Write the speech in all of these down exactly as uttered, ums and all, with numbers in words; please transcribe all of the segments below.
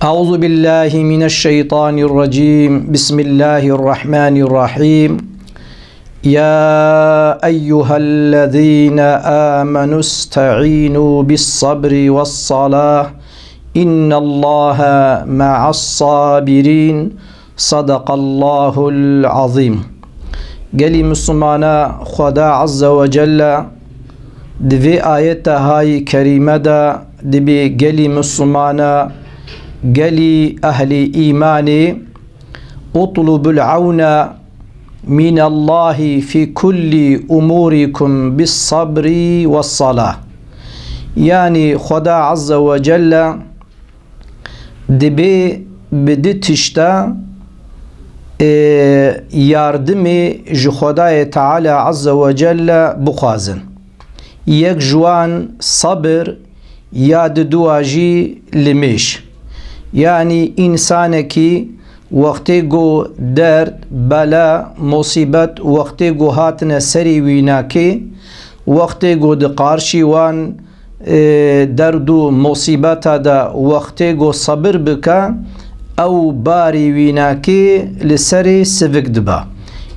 أعوذ بالله من الشيطان الرجيم. بسم الله الرحمن الرحيم. يا أيها الذين آمنوا استعينوا بالصبر والصلاة إن الله مع الصابرين. صدق الله العظيم. Gelî Mislimana, Xweda Azze ve Celle di vê ayeta hayî kerîme de dibê gelî Mislimana, gelî ehlî îmanê, "Utlubul avne minallahi fi kulli umurikum bis sabri ve salah." Yanî Xweda Azze ve Celle dibê bi du tişta, e, yardimê ji Xwedayê Teala Azze ve Celle bixwazin. Yek ji wan sabir, ya didua jî limêj. Yanî însanekî wextê ku derd, bela, musîbet, wextê ku hatine serê wî nakê, wextê ku di qarşî wan, e, derd û musîbeta de wextê ku sabir bike, ew barî wî nakê li serê sivik dibe.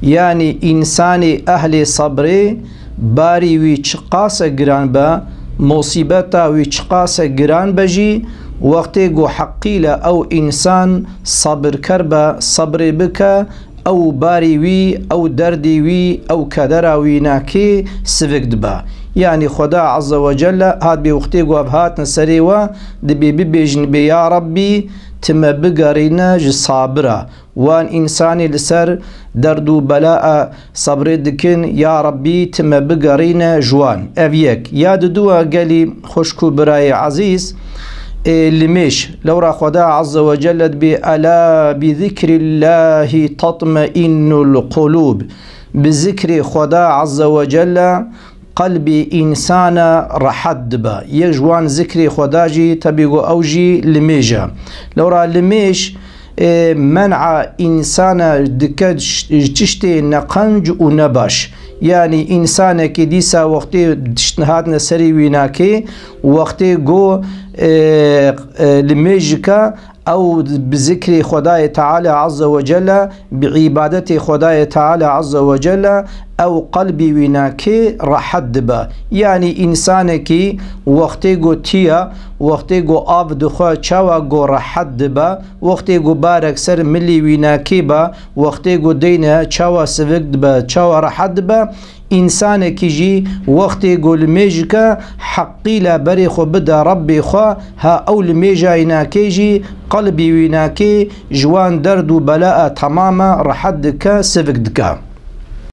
Yanî însanê ehlê sabrê barî wî çiqase giran be, musîbeta wî çiqase giran be jî, wextê ku heqîle ew însan sabirker be, sabrê bike, ew barî wî, ew derdî wî, ew kedera wî nakê sivik dibe. Yanî Xweda Azze ve Celle hat bê wextê ku ev hatin serê we, dibê bibêjin bê, "Ya Rabbî, ti me bigerîne ji sabira." Wan însanê li ser derd û belaa sabrê dikin, ya Rabbî, ti me bigerîne ji wan. Ev yek. Ya didua gelî xwişk û birayê ezîz, ê, limêj. Lewra Xweda Azze ve Celle dibê, "Ela bi zikrillahî tatmeinnul qulûb." Bi zikrê Xweda Azze ve Celle qelbê însana rehet dibe. Yek ji wan zikrê Xweda jî tebî ku ew jî limêj e. Lewra limêj, e, men'a însana dike ş-, tiştê neqenc û nebaş. Yanî însanekî dîsa wextê tişt hatine serê wî nakê, wextê ku, e, e, limêj dike, ew bi zikrê Xwedayê Teala Azze ve Celle, bi îbadetê Xwedayê Teala Azze ve Celle, ew qelbî wî nakê rehet dibe. Yanî însanekî wextê ku tiya, wextê ku av dixwe, çawa ku rehet dibe, wextê ku barek ser milî wî nakê be, wextê ku deyne çawa sivik dibe, çawa rehet dibe, Însanekî jî wextê ku limêj dike, heqîle berê xwe bide Rebbê xwe, ha ew limêja wî nakê jî qelbî wî nakê ji wan derd û belaa temama rehet dike, sivik dike.